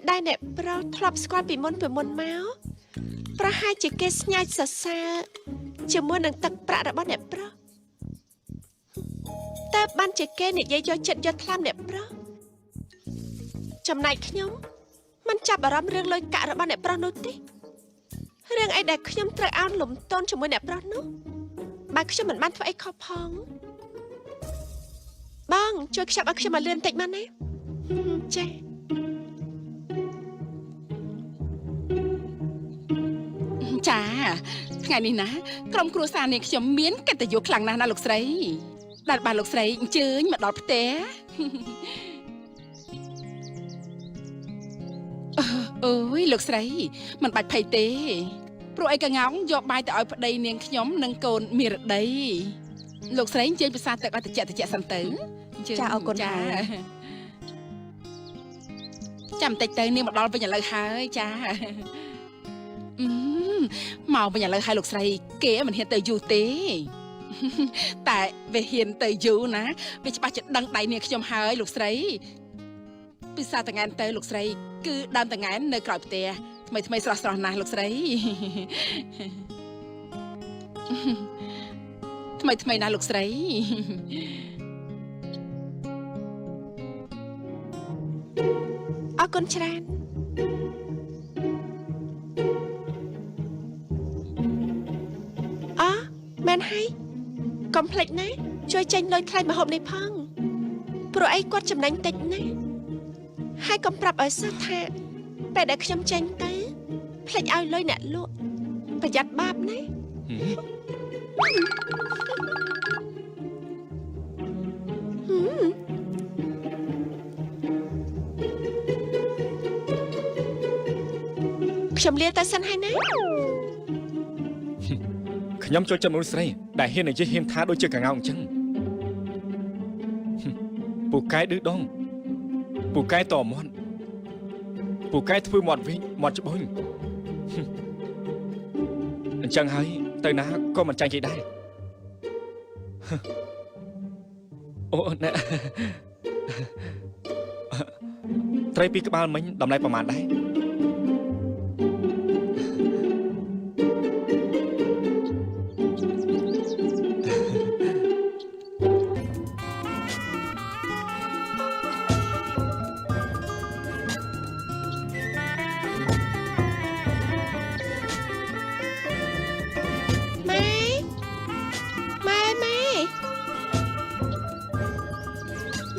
ដែលអ្នកប្រុសធ្លាប់ស្គាល់ពីមុនពីមុនមកប្រហែលជាគេស្ញាច់សរសើរជាមួយនឹងទឹកប្រាក់របស់អ្នកប្រុសតើបានជាគេនិយាយយកចិត្តយកថ្លើមអ្នកប្រុសចំណែកខ្ញុំមិនចាប់អារម្មណ៍រឿងលុយកាក់របស់អ្នកប្រុសនោះទេរឿងអីដែលខ្ញុំត្រូវអោនលំទោនជាមួយអ្នកប្រុសនោះបើខ្ញុំមិនបានធ្វើអីខុសផងបងជួយខ្ចប់ឲ្យខ្ញុំឲ្យលឿនបន្តិចមកណាចា៎ ចាថ្ងៃនេះណាក្រុមគ្រួសារនាងខ្ញុំមានកិត្តិយសខ្លាំងណាស់ណាលោកស្រីដែលបានលោកស្រីអញ្ជើញមកដល់ផ្ទះ អើយលោកស្រីមិនបាច់ភ័យទេព្រោះអីកងោងយកបាយទៅឲ្យប្តីនាងខ្ញុំនិងកូនមីរតីលោកស្រីអញ្ជើញពិសាទឹកឲ្យតិចតិចសិនទៅអញ្ជើញ ចាអរគុណហើយ ចាំបន្តិចទៅនាងមកដល់វិញឥឡូវហើយចាអឺមកវិញឥឡូវហើយលោកស្រីគេមិនហ៊ានទៅយូរទេ តែវាហ៊ានទៅយូរណាវាច្បាស់ជាដឹងដៃនាងខ្ញុំហើយលោកស្រីពិសាតង្កែនទៅលោកស្រី គឺដើមតង្កែននៅក្រោយផ្ទះថ្មីថ្មីស្រស់ស្រស់ណាស់លោកស្រី ថ្មីថ្មីណាស់លោកស្រី អរគុណច្រើនអមែនហើយកុំភ្លេចណាជួយចេញលុយថ្លៃម្ហូបនេះផងព្រោះអីគាត់ចំណេញតិចណាហើយកុំប្រាប់ឲ្យសោះថាពេលដែលខ្ញុំចេញទៅភ្លេចឲ្យលុយអ្នកលក់ប្រយ័ត្នបាបណាហឹមខ្ញុំលាទៅសិនហើយណា ខ្ញុំចូលចិត្តមនុស្សស្រីដែលហ៊ាននិយាយហ៊ានថាដូចជាកងោអញ្ចឹងហឹមពូកែឌឺដងពូកែតមាត់ពូកែធ្វើមាត់វិញមាត់ច្បុញហឹមអញ្ចឹងហើយទៅណាក៏មិនចាញ់គេដែរហឹមអូណែត្រីពីរក្បាលមិញតម្លៃប្រហែលដែរ ម៉ែម៉ែម៉ែ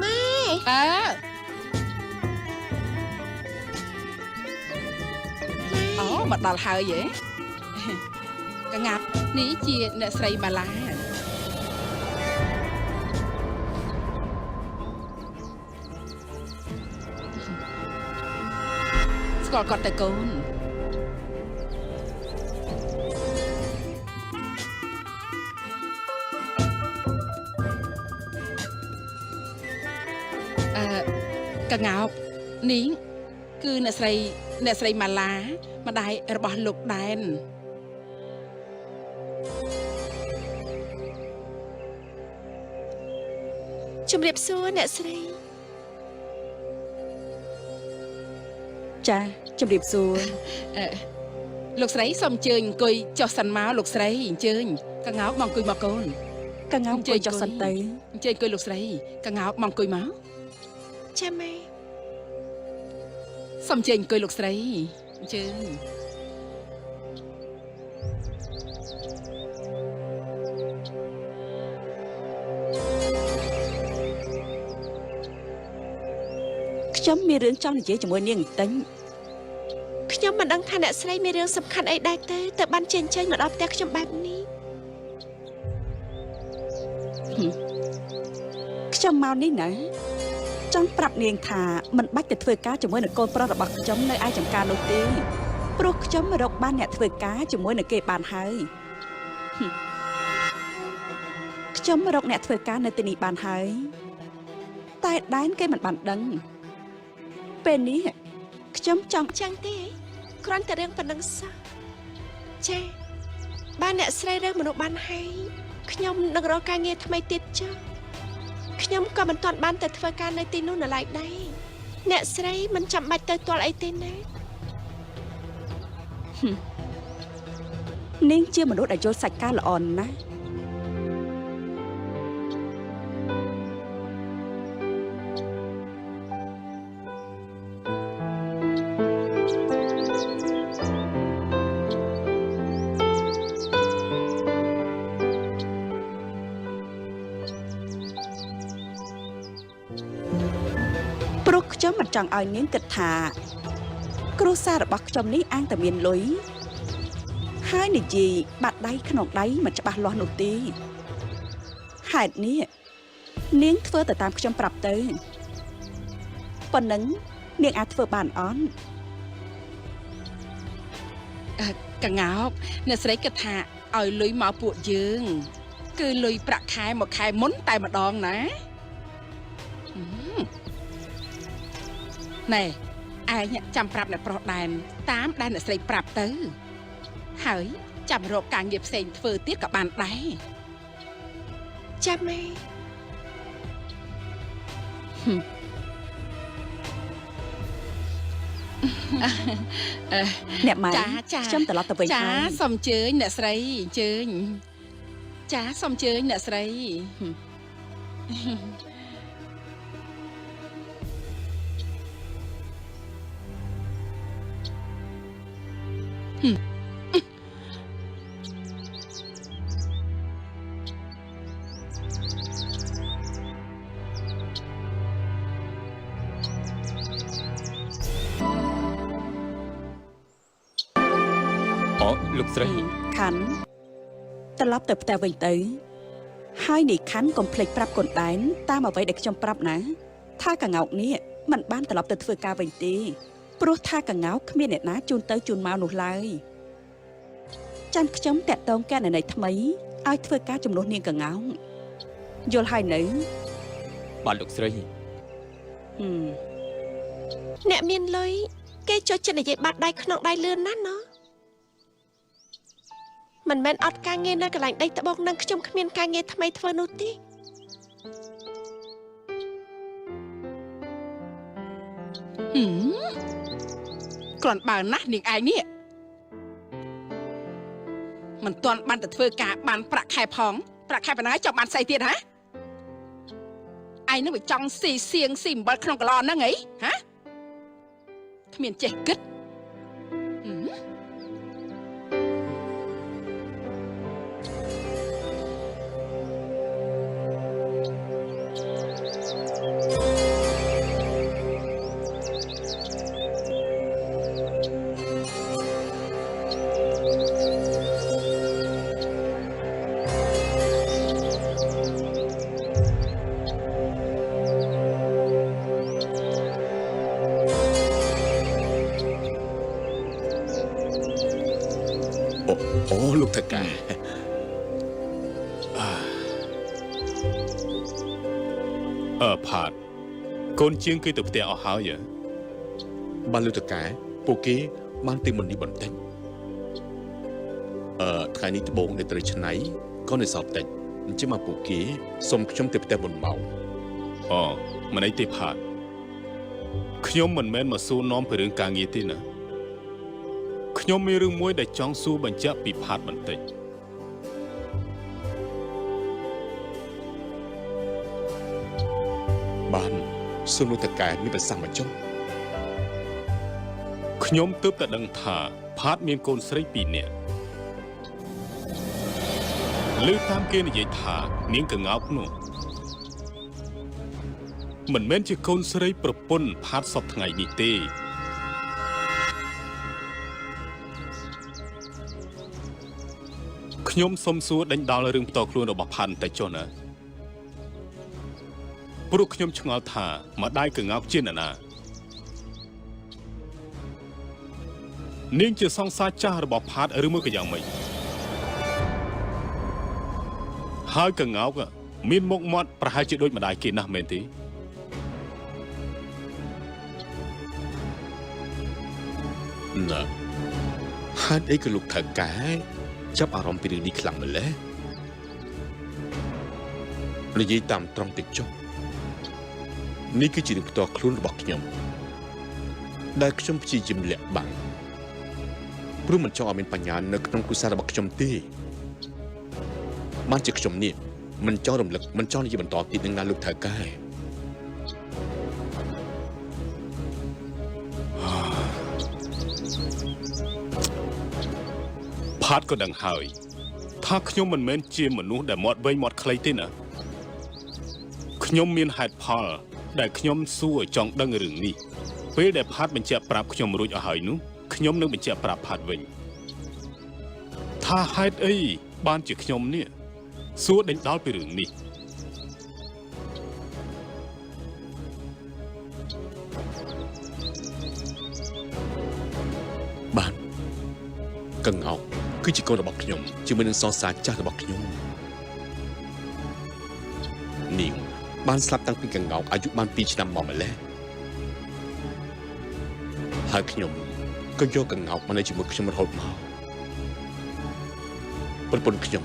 ម៉ែ អើអូមកដល់ហើយហ៎កងាប់នេះជាអ្នកស្រីម៉ាឡាស្គាល់គាត់ទៅកូនអឺកងោបនេះគឺអ្នកស្រីអ្នកស្រីម៉ាឡាម្ដាយរបស់លោកដែន ជំរាបសួរអ្នកស្រី ចាជំរាបសួរ អឺលោកស្រីសូមអញ្ជើញអង្គុយចុះសិនមកលោកស្រីអញ្ជើញកងោកមកអង្គុយមកកូនក ងោអង្គុយចុះសិនទៅ អញ្ជើញអង្គុយលោកស្រីកងោកមកអង្គុយមក ចាម៉ែ សូមអញ្ជើញអង្គុយលោកស្រីអញ្ជើញ ខ្ញុំមានរឿងចង់និយាយជាមួយនាងបន្តិច ខ្ញុំមិនដឹងថាអ្នកស្រីមានរឿងសំខាន់អីដែរទេតែបានចេញចេញមកដល់ផ្ទះខ្ញុំបែបនេះ ខ្ញុំមកនេះណាចង់ប្រាប់នាងថាមិនបាច់ទៅធ្វើការជាមួយនឹងកូនប្រុសរបស់ខ្ញុំនៅឯចំការនោះទេព្រោះខ្ញុំរកបានអ្នកធ្វើការជាមួយនឹងគេបានហើយហឹមខ្ញុំរកអ្នកធ្វើការនៅទីនេះបានហើយតែដែនគេមិនបានដឹងពេលនេះខ្ញុំចង់ ចឹងទេគ្រាន់តែរឿងប៉ុណ្្នឹងសោះចាបានអ្នកស្រីរើសមនុស្សបានហើយខ្ញុំនឹងរកការងារថ្មីទៀតចាខ្ញុំក៏មិនទាន់បានទៅធ្វើការនៅទីនោះនៅឡើយដែរ អ្នកស្រីមិនចាំបាច់ទៅទាល់អីទេណា នាងជាមនុស្សដែលយល់សាច់ការល្អណាស់ព្រោះខ្ញុំមិនចង់ឲ្យនាងគិតថាគ្រួសាររបស់ខ្ញុំនេះអាងតែមានលុយហើយនិយាយបាត់ដៃក្នុងដៃមិនច្បាស់លាស់នោះទេហេតុនេះនាងធ្វើទៅតាមខ្ញុំប្រាប់ទៅប៉ុណ្ណឹងនាងអាចធ្វើបានអត់ កងោកអ្នកស្រីគិតថាឲ្យលុយមកពួកយើងគឺលុយប្រាក់ខែមួយខែមុនតែម្ដងណាណែឯងចាំប្រាប់អ្នកប្រុសដែនតាមដែលអ្នកស្រីប្រាប់ទៅហើយចាំរកការងារផ្សេងធ្វើទៀតក៏បានដែរ ចាំម៉ែ អ្នកម៉ែខ្ញុំត្រឡប់ទៅវិញ ចាសូមអញ្ជើញអ្នកស្រីអញ្ជើញចាសូមអញ្ជើញអ្នកស្រី អូលោកស្រី ខាន់ត្រឡប់ទៅផ្ទះវិញទៅហើយនេះខាន់កុំភ្លេចប្រាប់កូនដែនតាមអ្វីដែលខ្ញុំប្រាប់ណាថាកងោកនេះមិនបានត្រឡប់ទៅធ្វើការវិញទេព្រោះថាកងោកគ្មានអ្នកណាជូនទៅជូនមកនោះឡើយចាំខ្ញុំតាក់ទងកណន័យថ្មីឲ្យធ្វើការជំនួសនាងកងោកយល់ហើយនៅ បាទលោកស្រី អ្នកមានលុយគេចូលចិត្តនិយាយបាត់ដៃក្នុងដៃលឿនណាស់ណោះមិនមែនអត់ការងារនៅកន្លែងដីត្បូងនឹងខ្ញុំគ្មានការងារថ្មីធ្វើនោះទេ គ្រាន់បើណាស់នាងឯងនេះមិនទាន់បានទៅធ្វើការបានប្រាក់ខែផងប្រាក់ខែប៉ុណ្ណាចង់បានស្អីទៀតហ៎ឯងនឹងវាចង់ស៊ីសៀងស៊ីអំបិលក្នុងកឡហ្នឹងអីហ៎គ្មានចេះគិត អូលោកថកា ផាតកូនជាងគឺទៅផ្ទះអស់ហើយ បានលោកថកាពួកគេបានទីមុននេះបន្តិចថ្ងៃនេះត្បូងដែលត្រូវឆ្នៃក៏នៅសល់តិចអញ្ចឹងមកពួកគេសុំខ្ញុំទៅផ្ទះមុនមក អូមិនអីទេផាតខ្ញុំមិនមែនមកសួរនាំពីរឿងការងារទេណាខ្ញុំមានរឿងមួយដែលចង់សួរបញ្ជាក់ពីផាតបន្តិច បានសូមលោកថកាមានប្រសាសន៍មកចុះ ខ្ញុំទើបតែដឹងថាផាតមានកូនស្រី2នាក់លើតាមគេនិយាយថានាងកងោកនោះមិនមែនជាកូនស្រីប្រពន្ធផាតសពថ្ងៃនេះទេខ្ញុំសុំសួរដេញដោលរឿងផ្ទាល់ខ្លួនរបស់ផាតបន្តិចចុះណាព្រោះខ្ញុំឆ្ងល់ថាម្ដាយកងោកជាអ្នកណានាងជាសង្សារចាស់របស់ផាតឬមួយក៏យ៉ាងម៉េចហើយកងោកមានមុខមាត់ប្រហែលជាដូចម្ដាយគេណាស់មែនទេ ណាហេតុអីក៏លោកថកាចាប់អារម្មណ៍ពីរឿងនេះខ្លាំងម្ល៉េះនិយាយតាមត្រង់តិចចុះនេះគឺជារឿងផ្ទាល់ខ្លួនរបស់ខ្ញុំ ដែលខ្ញុំព្យាយាមលាក់បាំងព្រោះមិនចង់ឲ្យមានបញ្ហានៅក្នុងគ្រួសាររបស់ខ្ញុំទេបានជាខ្ញុំនេះមិនចង់រំលឹកមិនចង់និយាយបន្តទៀតនឹងណាលោកថៅកែ ផាតក៏ដឹងហើយថាខ្ញុំមិនមែនជាមនុស្សដែលមាត់វែងមាត់ខ្លីទេណាខ្ញុំមានហេតុផល ដែលខ្ញុំសួរចង់ដឹងរឿងនេះពេលដែលផាតបញ្ជាក់ប្រាប់ខ្ញុំរួចអស់ហើយនោះខ្ញុំនឹងបញ្ជាក់ប្រាប់ផាតវិញថាហេតុអីបានជាខ្ញុំនេះសួរដេញដោលពីរឿងនេះ បានកង្អោកគឺជាកូនរបស់ខ្ញុំជាមួយនឹងសង្សារចាស់របស់ខ្ញុំនាងបានស្លាប់តាំងពីកង្អោកអាយុបាន2ឆ្នាំមកម្ល៉េះហើយខ្ញុំក៏យកកង្អោកមកនៅជាមួយខ្ញុំរហូតមកប្រពន្ធខ្ញុំ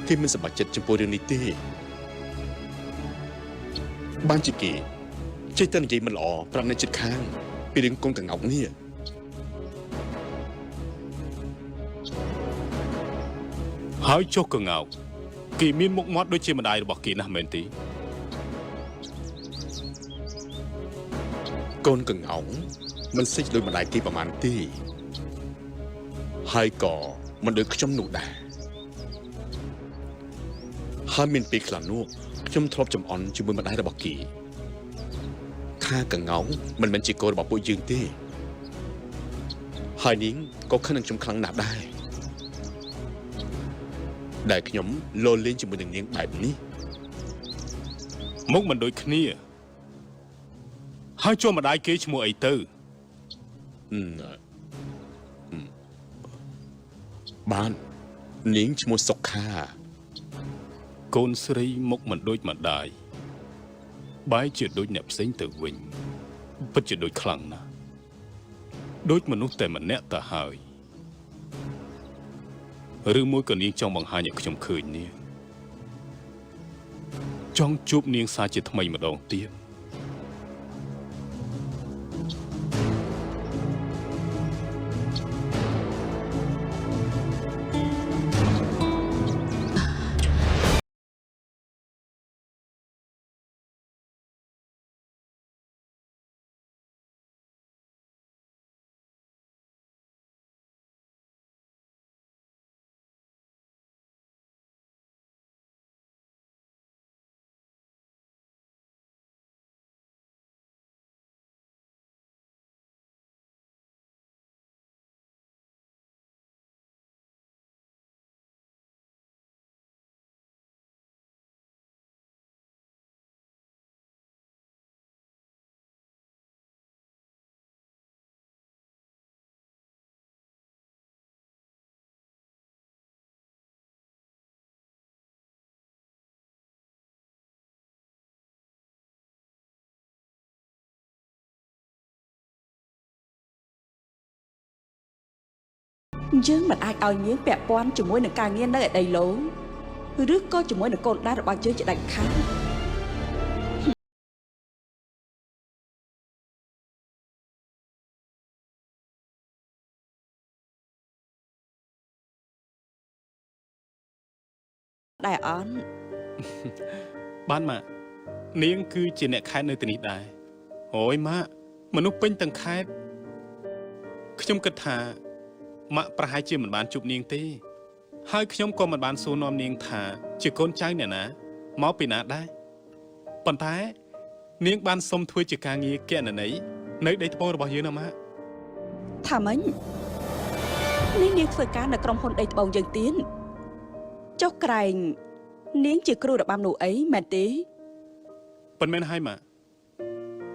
គេមិនសប្បាយចិត្តចំពោះរឿងនេះទេបានជាគេចេះតែនិយាយមិនល្អប្រាប់អ្នកជិតខាងពីរឿងកូនកង្អោកនេះ ហើយចុះកង្អោកគេមានមុខមាត់ដូចជាម្ដាយរបស់គេណាស់មែនទេ កូនកង្អោងមិនសិចដូចម្ដាយគេប្រមាណទេហើយក៏មិនដូចខ្ញុំនោះដែរហើយមានពេលខ្លះនោះខ្ញុំធ្លាប់ចំអន់ជាមួយម្ដាយរបស់គេថាកង្អោងមិនមែនជាកូនរបស់ពួកយើងទេហើយនាងក៏ខឹងនឹងខ្ញុំខ្លាំងណាស់ដែរដែលខ្ញុំលលេងជាមួយនឹងនាងបែបនេះ មុខមិនដូចគ្នាហើយចុះម្ដាយគេឈ្មោះអីទៅ បាននាងឈ្មោះសុខា កូនស្រីមុខមិនដូចម្ដាយបែរជាដូចអ្នកផ្សេងទៅវិញពិតជាដូចខ្លាំងណាស់ដូចមនុស្សតែម្នាក់ទៅហើយឬមួយក៏នាងចង់បង្ហាញឲ្យខ្ញុំឃើញនេះចង់ជួបនាងសាជាថ្មីម្ដងទៀត យើងមិនអាចឲ្យនាងពាក់ព័ន្ធជាមួយនឹងការងារនៅឯដីឡូឬក៏ជាមួយនឹងកូនដែររបស់យើងជាដាច់ខាតដែរអន់ បានម៉ាក់នាងគឺជាអ្នកខេត្តនៅទីនេះដែរអូយម៉ាក់មនុស្សពេញទាំងខេត្តខ្ញុំគិតថាម៉ាក់ប្រហែលជាមិនបានជួបនាងទេហើយខ្ញុំក៏មិនបានសួរនាំនាងថាជាកូនចៅអ្នកណាមកពីណាដែរប៉ុន្តែនាងបានសុំធ្វើជាការងារគណនេយ្យនៅដីត្បូងរបស់យើងណាម៉ាក់ ថាម៉េចនេះនាងធ្វើការនៅក្រុមហ៊ុនដីត្បូងយើងទៀតចុះក្រែងនាងជាគ្រូរបាំនោះអីមែនទេ ប៉ុន្មានហើយម៉ាក់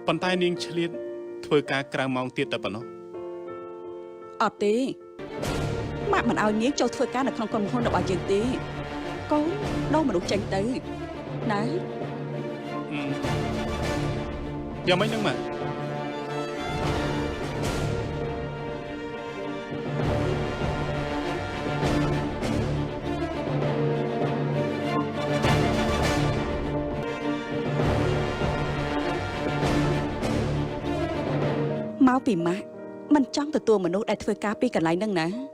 ប៉ុន្តែនាងឆ្លៀតធ្វើការក្រៅម៉ោងទៀតតែប៉ុណ្ណោះ អត់ទេម៉ាក់មិនឲ្យនាងចូលធ្វើការនៅក្នុងក្រុមហ៊ុនរបស់យើងទេកូនដោះមនុស្សចេញទៅណា យ៉ាងម៉េចហ្នឹងម៉ាក់ មកពីម៉ាក់មិនចង់ទទួលមនុស្សដែលធ្វើការពីកន្លែងហ្នឹងណា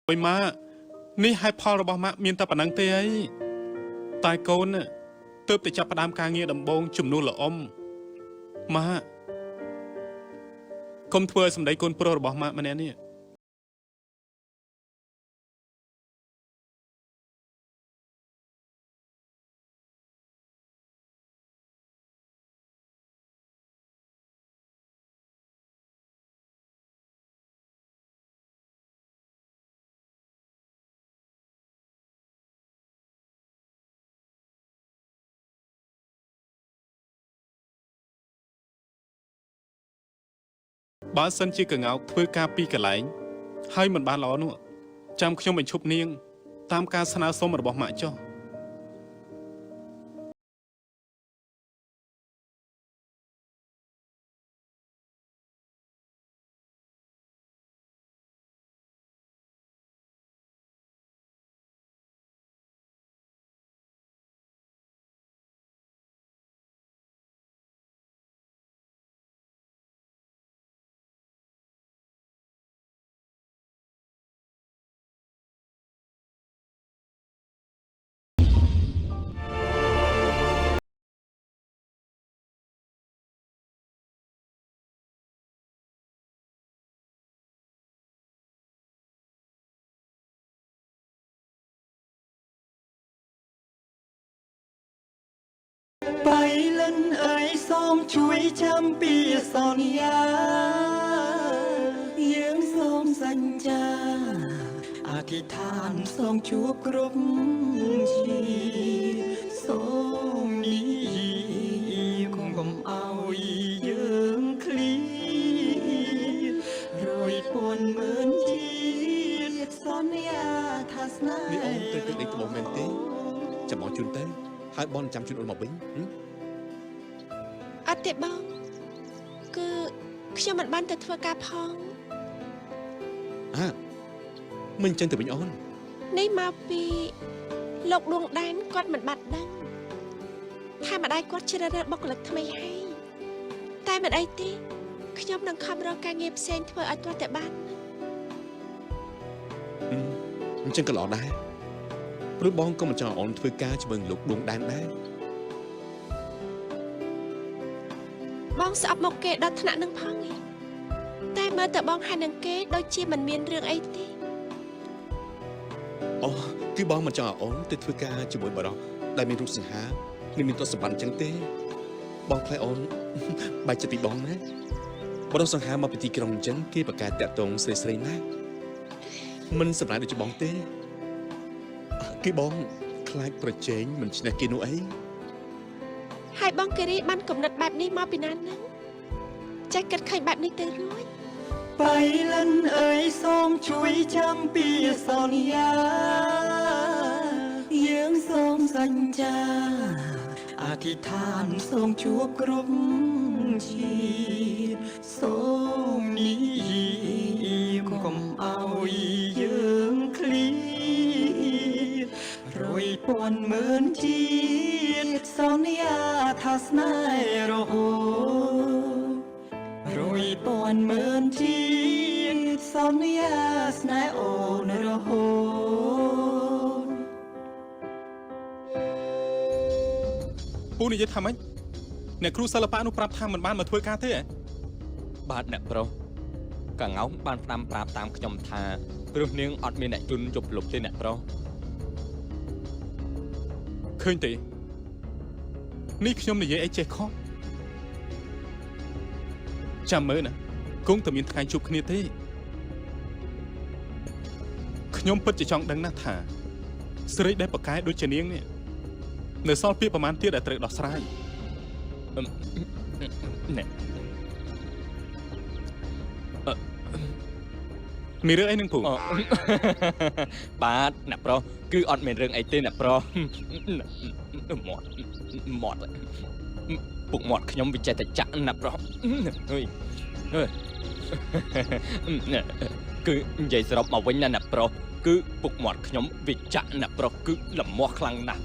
អុយម៉ាក់នេះហេតុផលរបស់ម៉ាក់មានតែប៉ុណ្ណឹងទេអីតែកូនน่ะទើបតែចាប់ផ្ដើមការងារដំបូងជំនួសល្អំម៉ាក់កុំធ្វើឲ្យសម្ដីកូនប្រុសរបស់ម៉ាក់ម្នាក់នេះបើសិនជាកងោកធ្វើការពីកន្លែងហើយមិនបានល្អនោះចាំខ្ញុំបញ្ឈប់នាង តាមការស្នើសុំរបស់ម៉ាក់ចុះ បៃលិនអើយសូមជួយចាំពីសន្យាយើងសូមសច្ចាអធិដ្ឋានសូមជួបគ្រប់ជីសូមនេះកុំឲ្យយើងឃ្លាតរយពាន់ម៉ឺនជាតិសន្យាថាស្នេ នេះអូន ហ៍ ទៅទឹកដីត្បូងមែនទេចាំបងជូនទៅហើយបងចាំជូនអូនមកវិញហឹម អត់ទេបងគឺខ្ញុំមិនបានទៅធ្វើការផង អាមិនអញ្ចឹងទៅវិញអូន នេះមកពីលោកដួងដែនគាត់មិនបាត់ដឹងថាម្ដាយគាត់ជ្រើសរើសបុគ្គលិកថ្មីហើយតែមិនអីទេខ្ញុំនឹងខំរកការងារផ្សេងធ្វើឲ្យទាល់តែបានណា ហឹមអញ្ចឹងក៏ល្អដែរព្រោះបងក៏មិនចង់ឲ្យអូនធ្វើការជាមួយនឹងលោកដួងដែនដែរ បងស្អប់មកគេដល់ថ្នាក់នឹងផងឯងតែមើលទៅបងហើយនឹងគេដូចជាមិនមានរឿងអីទេ អូគឺបងមិនចង់ឲ្យអូនទៅធ្វើការជាមួយបរិសដែលមានរូបសង្ហានិងមានទ្រព្យសម្បត្តិអញ្ចឹងទេបងខ្លាចអូន បែកចិត្តពីបងណាបរិសសង្ហាមកពីទីក្រុងអញ្ចឹងគេប្រកែកតាក់ទងស្រីស្រីណាស់មិនសម្រាប់ដូចជាបងទេគឺបងខ្លាចប្រជែងមិនឈ្នះគេនោះអី ហើយបងគិរីបានកំណត់បែបនេះមកពីណាហ្នឹងចេះគិតឃើញបែបនេះទៅរួច បៃលិនអើយសូមជួយចាំពីសន្យាយើងសូមសច្ចាអធិដ្ឋានសូមជួបគ្រប់ជាតិសូមនេះកុំឲ្យយើងឃ្លាតរយពាន់ម៉ឺនជាតិសន្យាថាស្នេហ៍រហូត រយពាន់ម៉ឺនជាតិសន្យាស្នេហ៍អូនរហូត ពូនិយាយថាម៉េចអ្នកគ្រូសិល្បៈនោះប្រាប់ថាមិនបានមកធ្វើការទេហ៎ បាទអ្នកប្រុសកងោកបានផ្ដាំប្រាប់តាមខ្ញុំថាព្រោះនាងអត់មានអ្នកជន់យប់លុបទេអ្នកប្រុស ឃើញទេនេះខ្ញុំនិយាយអីចេះខុសចាំមើលណាគង់តែមានថ្ងៃជួបគ្នាទេខ្ញុំពិតជាចង់ដឹងណាស់ថា ស្រីដែលប្រកែដូចជានាងនេះនៅសល់ពាក្យប្រមាណទៀតដែលត្រូវដោះស្រាយ អ្នក មានរឿងអីនឹងភូ អូ បាទអ្នកប្រុសគឺអត់មានរឿងអីទេអ្នកប្រុសមាត់មាត់ពុកមាត់ខ្ញុំវាចេះតែចាក់អ្នកប្រុសហុយហឺគឺនិយាយសរុបមកវិញណាអ្នកប្រុសគឺពុកមាត់ខ្ញុំវាចាក់អ្នកប្រុសគឺលមាស់ខ្លាំងណាស់